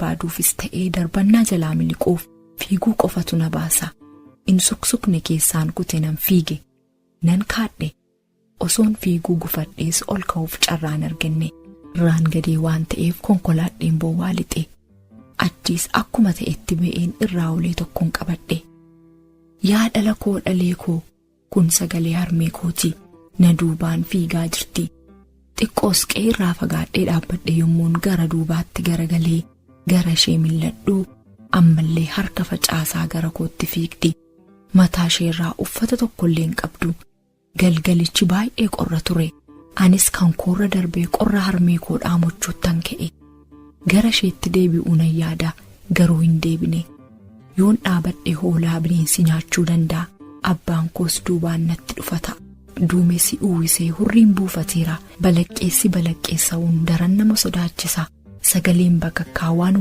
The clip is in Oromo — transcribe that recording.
barbaaduufis ta'ee darbannaa jalaa miliquuf fiiguu qofatu na baasa. In suksukne keessaan kute nan fiige. Nan kaadhe. Osoon fiiguu gufadhees ol ka'uuf carraan arganne. Irraan gadee waan ta'eef konkolaadheen bowwaa lixe. Achiis akkuma ta'etti ba'een irraa ulee tokkoon qabadhe. Yaa dhala koo dhalee koo kun sagalee harmee kooti. Na duubaan fiigaa jirti. Xiqqoos qe'eerraa fagaadhee dhaabbadhe yommuun gara duubaatti garagalee gara ishee mil'adhu ammallee harka facaasaa gara kootti fiigdi. Mataa isheerraa uffata tokkollee hin qabdu. Galgalichi baay'ee qorra ture. Anis kan koorra darbee qorra harmee koo dhaamochuuttan ka'e. Gara isheetti deebi'uu nan yaada garuu hin deebine. Yoon dhaabadhe hoolaa bineensi nyaachuu danda'a. Abbaan koos duubaan natti dhufa ta'a. Duumessi uwwisee hurriin buufateera. Balaqqeessi balaqqeessa'uun daran nama sodaachisa. Sagaleen bakakkaa waan